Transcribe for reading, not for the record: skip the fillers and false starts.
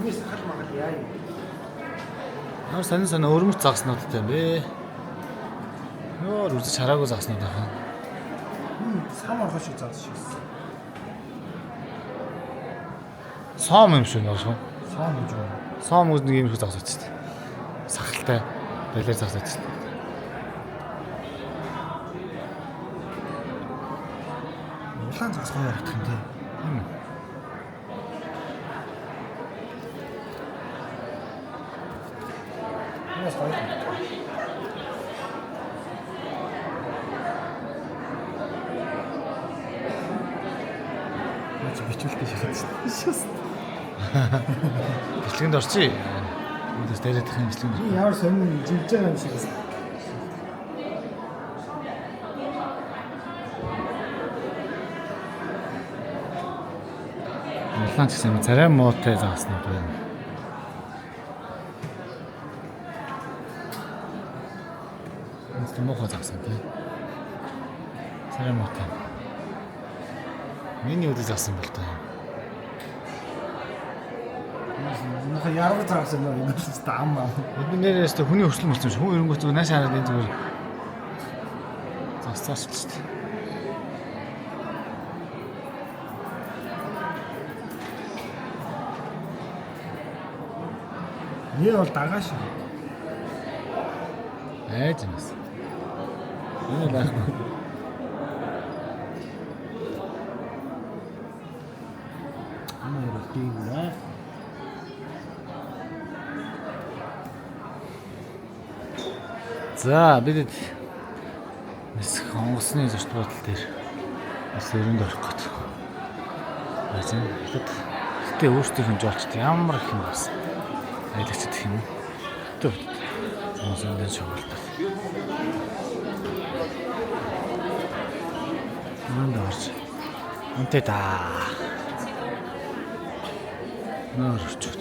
Миний сахал махал яа юм. Ямар сонин сонин өрмөц загаснуудтай юм бэ? Нөр үзэж хараагүй загаснууд байна. Сам орхоо шиг загас шиг. Сом юм шиг нөө. Сам гэж юу? Сом үз нэг юм шиг загас шүү дээ. Сахалтай балиар загас шүү дээ. Улаан загас гоё харагдах юм тий. Тийм. Бас гоё. Наач бичүүлтэй шахаад шүү дээ. Бичлэгэнд орчих. Үүнээс дайрах юм бичлэгэнд. Би ямар сонин живж байгаа юм шиг байна. Улаан ч гэсэн царай муутай загаснууд байна. Энэ муухай загсан тий. Царай муутай. Миний үдэ загсан бол тоо. Нөхө яруу загас юм уу? Энэ ч ам ам. Бид нэрээс тэ хүний өрсөл мөрсөн шүү. Хүн өрөнгөс зүгээр нааш хараад энэ зүгээр загсаач л шүү дээ. Нэр бол дагаа шиг. Айж юмс. Энэ л байхгүй. Ам хоёр тийм ээ. За бид нисэх онгоцны зочд буудал дээр бас өрөөнд орох гээд. Байсан. Хятад гэтээ өөрсдийнх нь жолчд ямар их юм бас аялагчд гэх юм уу. Хятад онгоцны шоголдог. Өрөөнд орж. Үнтэй да. Нөр өчөөд.